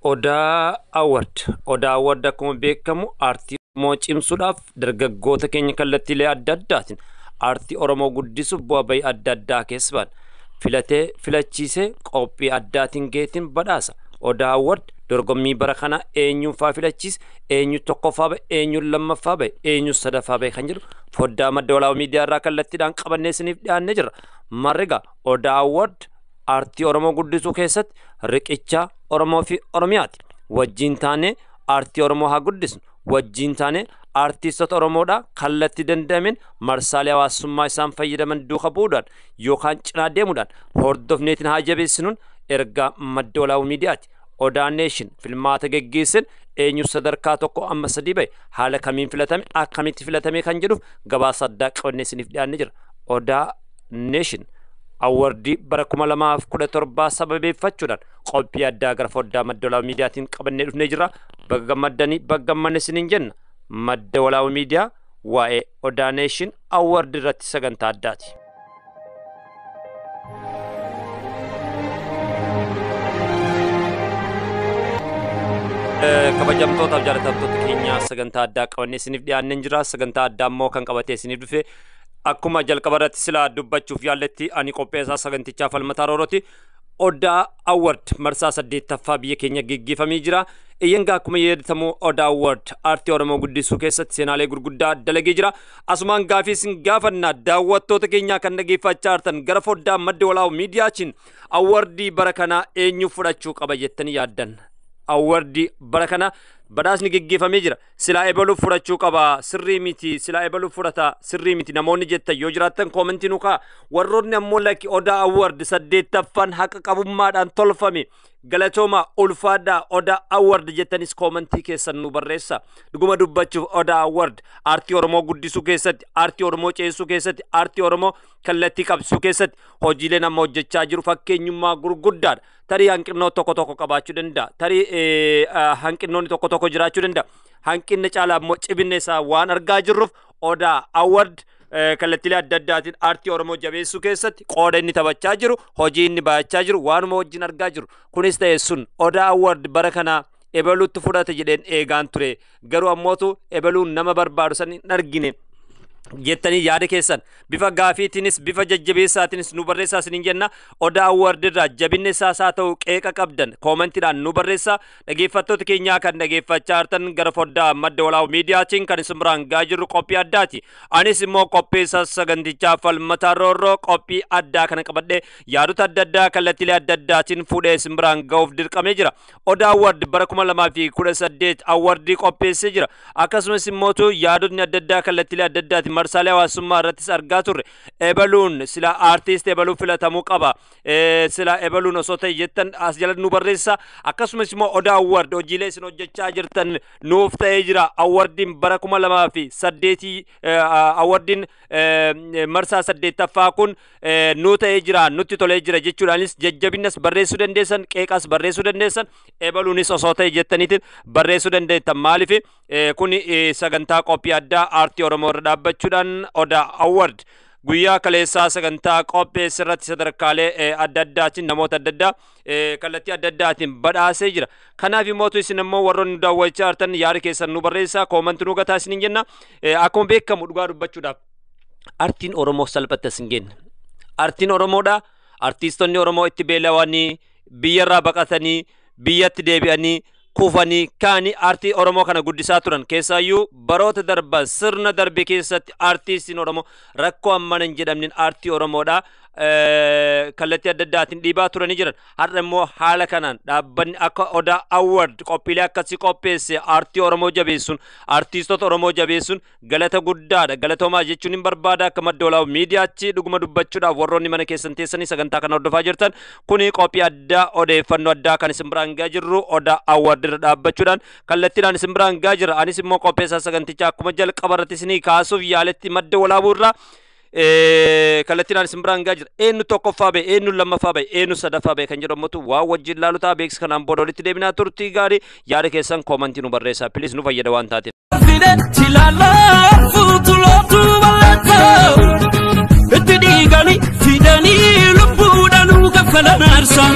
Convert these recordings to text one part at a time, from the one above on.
Odaa Award. Odaa Award akkuma beekamu aartii Oromoo cimsuudhaaf dargaggoota keenya kallattiilee adda addaatiin aartii Oromoo guddisuuf bu'aa bahii adda addaa keessa ba'an filatee filachiisee qophii addaatiin geetiin badhaasa. Odaa Award dorgommii bara kana eenyuun faa filachiise, eenyu tokkoffaa ba'e, eenyuun lammaffaa ba'e, eenyuun sadaffaa ba'e kan jedhu foddaa Madda Walaabuu Miidiyaa irraa kallattiidhaan qabannee isiniif dhiyaannee jirra. Marrigaa Odaa Award aartii Oromoo guddisuu keessatti riqicha Oromoo fi Oromiyaati. Wajjin taanee aartii Oromoo haa guddisnu. Wajjin taanee aartistoota Oromoodhaa kallattii danda'ameen marsaalee hawaasummaa isaan fayyadaman duuka bu'uudhaan yookaan cinaa deemuudhaan hordofneetiin haa jabeessinuun ergaa Madda Walaabuu Miidiyaati. Odaa Neeshin filmaata geggeessan eenyu sadarkaa 1 amma 3 ba'e, haala kamiin filatame, akkamitti filatame kan jedhuuf gabaasa addaa qabannee isiniif dhiyaannee jira. Odaa Neeshin awardii bara 2017 sababeeffachuudhaan qophii addaa gara foddaa Madda Walaabuu Miidiyaatiin qabannee dhufnee jirra. Baga gammaddanii, baga gammanne isiniin jenna. Madda Walaabuu Miidiyaa waa'ee Odaa Neeshin awardii irratti sagantaa addaati. Kabajamtootaaf jaalatamtoota keenya sagantaa addaa qabannee isiniif dhiyaannee jira. Sagantaa addaa immoo kan qabatee isiniif dhufe akkuma jalqaba irratti silaa dubbachuuf yaalletti ani qopheessaa sagantichaa Falmataa Roorooti. Odaa Award marsaa 8ffaa biyya keenya geggeeffamee jira. Iyyangaa akkuma yaadatamu Odaa Award aartii Oromoo guddisuu keessatti seenaalee gurguddaa dalagee jira. Asumaan gaafii isin gaafanna daawwattoota keenyaa kan dhageeffachaa jirtan gara foddaa Madda Walaabuu Miidiyaatiin awardii bara kana eenyu fudhachuu qaba jettanii yaaddan? Awardii bara kana badhaasni geggeeffamee jira. Silaa ebaluuf fudhachuu qaba, sirrii miti, silaa ebaluuf fudhata, sirrii miti namoonni jettan yoo jiraattan koomentii nu ka'a. Warroonni ammoo lakki Odaa Award 8ffaan haqa qabummaadhaan tolfame galatooma ulfaadhaa Odaa Award jettanis koomentii keessan nu barreessa. Dhuguma dubbachuuf Odaa Award aartii Oromoo guddisuu keessatti, aartii Oromoo ceesisuu keessatti, aartii Oromoo kallattii qabsiisuu keessatti hojiilee nama hojjechaa jiru fakkeenyummaa gurguddaadha. Tarii hanqinnoon tokko tokko qabaachuu danda'a. Tarii hanqinnoonni tokko tokko jiraachuu danda'a. Hanqinni caalaa immoo cibinni isaa waan argaa jirruuf Odaa Award kallattiilee adda addaatiin aartii Oromoo jabeessuu keessatti qooda inni taphachaa jiru, hojii inni baay'achaa jiru, waanuma wajjin argaa jiru. Kunis ta'e sun Odaa Award bara kana ebaluutti fudhate jedheen eegaan ture. Garuu ammootu ebaluun nama barbaadu san hin argine jettanii yaada keessan bifa gaafiitiinis bifa jajjabeessaatiinis nu barreessaa isiniin jenna. Odaa Award irraa jabinni isaas haa ta'u qeeqa qabdan koomentiidhaan nu barreessaa. Dhageeffattoota keenyaa kan dhageeffachaa jirtan gara foddaa Madda Walaabuu Miidiyaatiin kan isin biraan gahaa jirru qophii addaati. Anis immoo qopheessaa sagantichaa Falmataa Roorroo qophii addaa kana qabadhee yaadota adda addaa kallattiilee adda addaatiin fuudhee isin biraan gahuuf dirqamee jira. Odaa Award bara 2018 awardii qopheessee jira. Akkasumas immootu yaadotni adda addaa kallattiilee adda addaatiin marsaalee hawaasummaa irrattis argaa turre. Ebaluun sila aartiist ebaluu filatamuu qaba. Sila ebaluun osoo ta'e jettan as jala nu barreessa. Akkasumas immoo Odaa Award hojiilee isin hojjechaa jirtan nuuf ta'ee jira. Awardiin bara 2008 awardiin marsaa 8ffaa kun nuu ta'ee jira, nutti tolee jira jechuudhaanis jajjabinnas barreessuu dandeessan, qeeqas barreessuu dandeessan, ebaluunis osoo ta'e jettaniitiin barreessuu dandeettan. Maaliif kun sagantaa qophii addaa aartii Oromoo irra dhaabbachuudhaan Odaa Award guyyaa kaleessaa sagantaa qopheesse irratti sadarkaalee adda addaatiin namoota adda addaa kallattii adda addaatiin badhaasee jira. Kanaaf immoo isin immoo warroonni nu daawwachaa jirtan yaada keessan nu barreessaa, koomentii nu gataa isiniin jenna. Akkuma beekamu dhugaa dubbachuudhaaf aartiin Oromoo salphatti as hin geenye. Aartiin Oromoodha. Artiistonni Oromoo itti beelawanii biyyarraa baqatanii biyyatti deebi'anii kufanii kaanii aartii Oromoo kana guddisaa turan. Keessaayyuu baroota darban sirna darbe keessatti aartistiin Oromoo rakkoo hammana hin jedhamneen aartii Oromoodha. Kallattii adda addaatiin dhiibaa turanii jiran. Har'a immoo haala kanaan dhaabbanni akka Odaa Award qophiilee akkasii qopheesse aartii Oromoo jabeessuun, aartistoota Oromoo jabeessuun galata guddaadha. Galatoomaa jechuun hin barbaada. Akka Madda Walaabuu Miidiyaatti dhuguma dubbachuudhaaf warroonni mana keessan teessanii sagantaa kana hordofaa jirtan kuni qophii addaa odeeffannoo addaa kan isin biraan gahaa jirru Odaa Award irra dhaabbachuudhaan kallattiidhaan isin biraan gahaa jira. Anis immoo qopheessaa sagantichaa akkuma jalqaba irratti isinii kaasuuf yaaletti Madda Walaabuu irraa kallattiidhaan isin biraan gahaa jira. Eenyu tokkoffaa ba'e, eenyu lammaffaa ba'e, eenyu sadaffaa ba'e kan jedhamutu waan wajjin laalu ta'a. Beeksisa kanaan booda walitti deebinaa turtii gaarii. Yaada keessan koomentii nu barreessaa. Piliis nu fayyada waan taateef. Itti dhiiganii fidanii lubbuudhaan kaffalan aarsaa.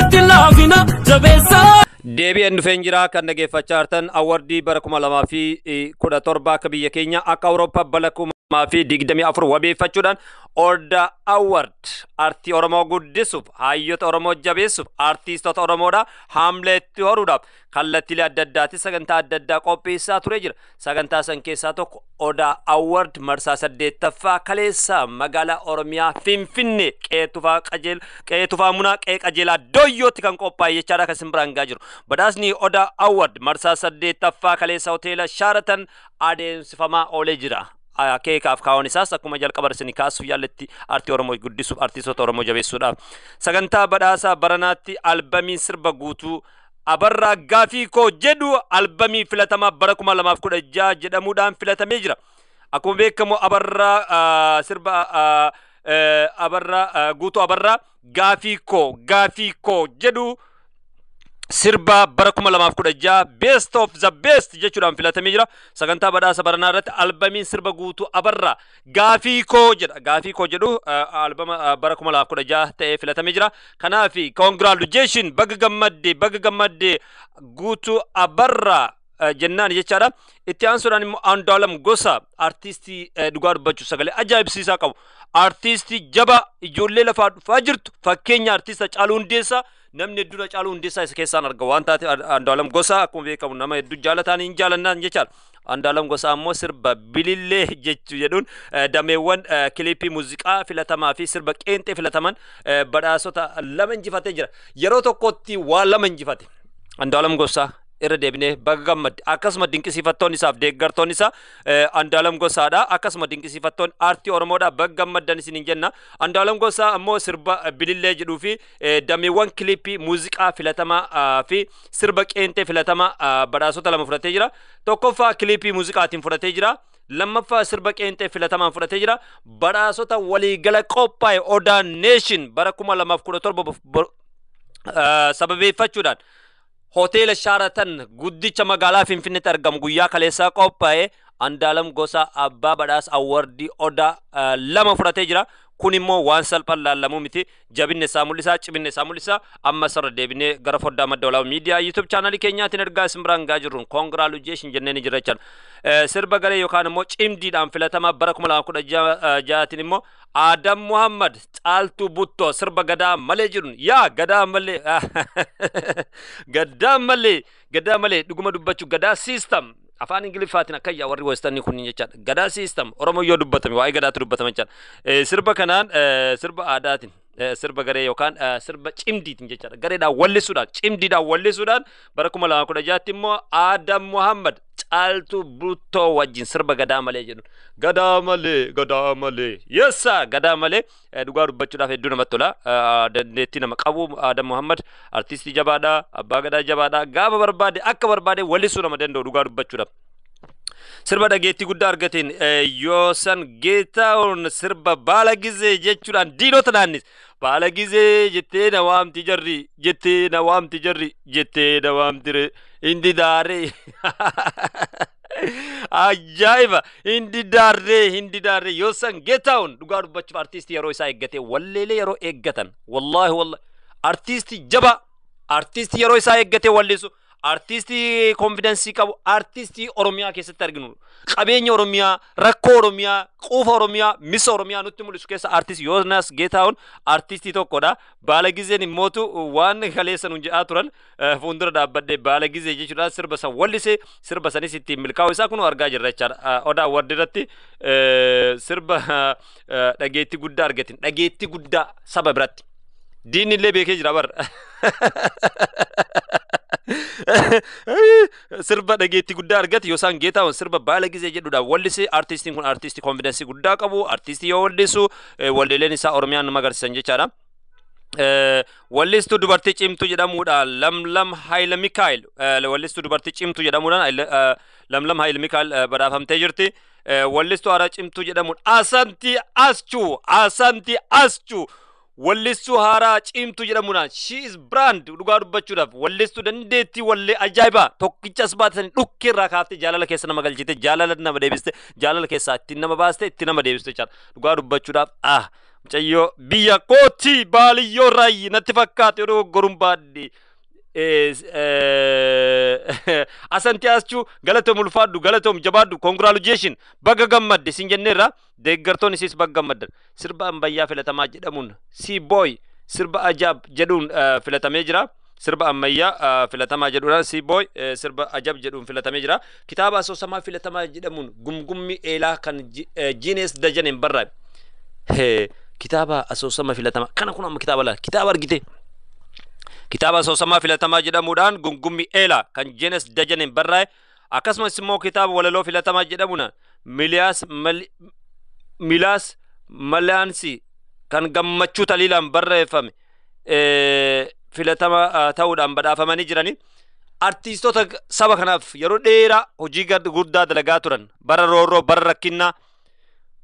Itti laafina jabeessaa. Deebi'een dhufeen jira. Kan dhageeffachaa jirtan awardii bara 2017 akka biyya keenya, akka Awurooppaa bara 2024 wabeeffachuudhaan Odaa Award artii Oromoo guddisuuf, hayyoota Oromoo jabeessuuf, artiistota Oromoodha haamleetti horuudhaaf kallattiilee adda addaatti sagantaa adda addaa qopheessaa ture jira. Sagantaa san keessaa tokko Odaa Award marsaa 8ffaa kaleessa magaalaa Oromiyaa Finfinnee, Qeetufaa Qajeel, Qeetufaa Munaa, Qee Qajeelaa Dooyyootti kan qophaa'e jechaadha kan isin biraan gahaa jiru. Badhaasni Odaa Award marsaa 8ffaa kaleessa hoteela Shaaratan adeemsifamaa oolee jira. Akeekaaf kaawwan isaas akkuma jalqaba isin kaasuuf yaalletti artii Oromoo guddisuuf, artiistota Oromoo jabeessuudhaaf. Sagantaa badhaasa baranaatti albamiin sirba guutuu Abarraa Gaafii Koo jedhu albamii filatamaa bara 2016 jedhamuudhaan filatamee jira. Akkuma beekamu Abarraa sirba Abarraa guutuu Abarraa Gaafii Koo, Gaafii Koo jedhu sirba bara 2016 best of the best jechuudhaan filatamee jira. Sagantaa badhaasa baranaa irratti albamiin sirba guutuu Abarraa Gaafii Koo jedha. Gaafii Koo jedhu albama bara 2016 ta'ee filatamee jira. Kanaaf congratulation, baga gammadde, baga gammadde guutuu Abarraa jennaan jechaadha. Itti aansuudhaan immoo Andu'aalam Gosa, artiistii dhugaa dubbachuu sagalee ajaa'ibsiisaa qabu. Artiistii jaba ijoollee lafaa dhufaa jirtu, fakkeenya artiista Caaluu Hundeessaa, namni hedduun Hacaaluu Hundeessaa isa keessaan arga waan taate, Andu'aalam Gosaa akkuma beekamu nama hedduu jaalataan hin jaalannaan jechaadha. Andu'aalam Gosaa ammoo sirba Bilillee jechuu jedhuun dameewwan kilippii muuziqaa filatamaa fi sirba qeenxee filataman badhaasota lama injifatee jira. Yeroo tokkotti waa lama injifate. Andu'aalam Gosaa irra deebinee baga gammadde. Akkasuma dinqisiifattoonni isaaf deeggartoonni isaa Andu'aalam Gosaadha. Akkasuma dinqisiifattoonni aartii Oromoodha, baga gammaddan isiniin jenna. Andu'aalam Gosaa ammoo sirba Bilillee jedhuu fi dameewwan kilippii muuziqaa filatamaa fi sirba qeenxee filatamaa badhaasota lama fudhatee jira. Tokkoffaa kilippii muuziqaatiin fudhatee jira. Lammaffaa sirba qeenxee filatamaan fudhatee jira. Badhaasota waliigala qophaa'e Odaa Nation bara 2017 sababeeffachuudhaan hoteela Shaaratan guddicha magaalaa Finfinneetti argamu guyyaa kaleessaa qophaa'e, Andaalam Gosa abbaa badhaasa awardii Odaa lama fudhatee jira. Kun immoo waan salphaan laallamuu miti. Jabinni isaa mul'isa, ciminni isaa mul'isa. Amma sarara deebinee gara foddaa Madda Walaabuu Miidiyaa YouTube chaanalii keenyaatiin ergaa isin biraan gahaa jirruun congratulation jennee ni jira jechaadha. Sirba garee yookaan immoo cimdiidhaan filatamaa bara 2016tiin immoo Adam Muhammad Caaltuu Buttoo sirba Gadaa Malee jedhuun, yaa gadaa malee, gadaa malee, gadaa malee, dhuguma dubbachuu gadaa system afaan Ingiliffaatiin akkayyaa warri westernii kunniin jechaadha. Gadaa system Oromoo yoo dubbatame waa'ee gadaatu dubbatama jechaadha. Sirba kanaan, sirba aadaatiin, sirba garee yookaan sirba cimdiitiin jechaadha. Gareedhaan wallisuudhaan, cimdiidhaan wallisuudhaan bara 2016tti immoo Adam Muhammad Caaltuu Buttoo wajjin sirba Gadaa Malee jedhu. Gadaa malee, gadaa malee, yessa gadaa malee, dhugaa dubbachuudhaaf hedduu namatti tola. Dandeettii nama qabu Adam Muhammad artiistii jabaadha, abbaa gadaa jabaadha. Gaafa barbaade akka barbaade wallisuu nama danda'u dhugaa dubbachuudhaaf. Sirba dhageettii guddaa argateen Yoosan Geetaawun sirba Baala Gizee jechuudhaan diinota naannis, baala gizee jettee na waamti jarri, jettee na waamti jarri, jettee na waamti re hindi daaree, ajaa'iba, hindi daarree, hindi daarree. Yoosan Geetaawun dhugaa dubbachuuf artiistii yeroo isaa eeggate, walleelee yeroo eeggatan, wallaahi wallaahi, artiistii jaba, artiistii yeroo isaa eeggate wallisu, artiistii confidence qabu, artiistii Oromiyaa keessatti arginu, qabeenya Oromiyaa, rakkoo Oromiyaa, quufa Oromiyaa, misa Oromiyaa nutti mul'isu keessa artiistii Yoonaas Geetaawun artiistii tokkodha. Baala gizeen immootu waan kaleessa nuun jedhaa turan fuuldura dhaabbadhee baala gizee jechuudhaan sirba san wallise, sirba sanis ittiin milkaa'u isaa kun argaa jirra jechaadha. Odaa Award irratti sirba dhageettii guddaa argatin, dhageettii guddaa saba biratti. Diinni illee beekee jira bara. Sirba dhageettii guddaa argate Yoosaan Geetaawwan sirba Baala Gizee jedhudha wallise. Artiistiin kun artiistii confidence guddaa qabu, artiistii yoo wallisu walleeleen isaa Oromiyaan nama agarsiisan jechaadha. Wallistuu dubartii cimtuu jedhamuudhaan Lamlam Haayila Mikaa'el, wallistuu dubartii cimtuu jedhamuudhaan Lamlam Haayila Mikaa'el badhaafamtee jirti. Wallistuu haaraa cimtuu jedhamuun Asantii Aschuu, Asantii Aschuu, wallistuu haaraa cimtuu jedhamuudhaan, she is brand. Dhugaa dubbachuudhaaf wallistuu dandeettii wallee ajaa'ibaa tokkicha as baatanii dhukkee irraa kaaftee jaalala keessa nama galchite, jaalala nama deebiste, jaalala keessaa ittiin nama baaste, itti nama deebiste jechaadha. Dhugaa dubbachuudhaaf mucayyoo biyya kootii baaliyyoo raayyi natti fakkaate yeroo goruun baadhe. Asanti Aschuu, galatoom, ulfaadhu, galatoom, jabaadhu, congratulation, baga gammadde sin jenneerra. Deeggartoonni isiis baga gammaddan. Sirba ammayyaa filatamaa jedhamuun Si Boy sirba ajaab jedhuun filatamee jira. Sirba ammayyaa filatamaa jedhuudhaan Si Boy sirba ajab jedhuun filatamee jira. Kitaaba asoosamaa filatamaa jedhamuun Gumgummi Eelaa kan Jiinees Dajaneen barraa'e. Kitaaba asoosama filatamaa kana kun amma kitaaba laala kitaaba argite. Kitaaba asoosamaa filatamaa jedhamuudhaan Gungummi Eelaa kan Jeenes Dajaneen barraa'e. Akkasumas immoo kitaaba walaloo filatamaa jedhamuun Miliyaas Milaas Malaansi kan Gammachuu Taliilaan barreeffame filatama ta'uudhaan badhaafamanii jirani. Artiistota saba kanaaf yeroo dheeraa hojii guddaa dalagaa turan, bara roorroo, bara rakkinnaa,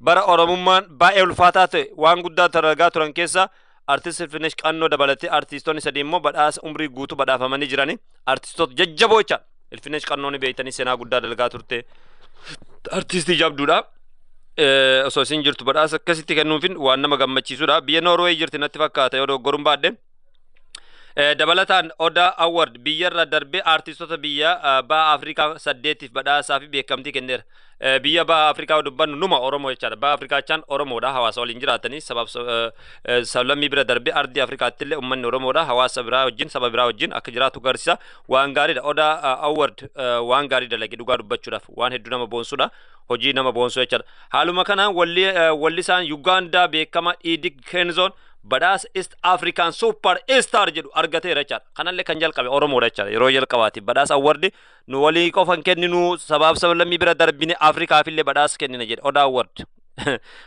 bara Oromummaan baay'ee ulfaataa ta'e waan guddaa dalagaa turan keessa Artiist Ilfinesh Qannoo dabalatee artiistonni sadii immoo badhaasa umrii guutuu badhaafamanii jirani. Artiistota jajjaboo jecha. Ilfinesh Qannoo ni beektanii, seenaa guddaa dalagaa turte. Artiistii jabduudha. Osoo isin jirtu badhaasa akkasitti kennuufin waan nama gammachiisudha. Biyya Noorweey jirti natti fakkaata yoo doggoruun baadhe. Dabalataan Odaa Award biyyarra darbee artiistota biyya baha Afrikaa saddeetiif badhaasaa fi beekamtii kenneera. Biyya baha Afrikaa dubbannu numa Oromoo jechaadha. Baha Afrikaa jechaan Oromoodha, hawaasa waliin jiraatanii sabaaf sablammii bira darbee ardii Afrikaatti illee uummanni Oromoodha, hawaasa biraa wajjin, saba biraa wajjin akka jiraatu agarsiisa. Waan gaariidha. Odaa Award waan gaarii dalage, dhugaa dubbachuudhaaf waan hedduu nama boonsudha. Hojii nama boonsuu jechaadha. Haaluma kanaan wallisaan Yugaandaa beekama Iidik Kenzoon badhaasa East African Super Star jedhu argateera jechaadha. Kanallee kan jalqabe Oromoodha jechaadha. Yeroo jalqabaati badhaasa award nu walii qofa hin kenninu, sabaaf sablammii bira darbine Afrikaaf illee badhaasa kennina jedhe Odaa Award.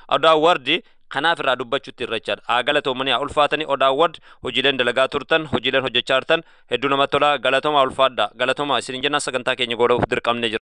Odaa Award kanaaf irraa dubbachuutti irra jechaadha. Haa galatoomanii, haa ulfaatanii. Odaa Award hojiileen dalagaa turtan, hojiileen hojjechaa jirtan hedduu namatti tola. Galatoomaa, ulfaadha. Galatoomaa isin jennaan sagantaa keenya godhuuf dirqamne jira.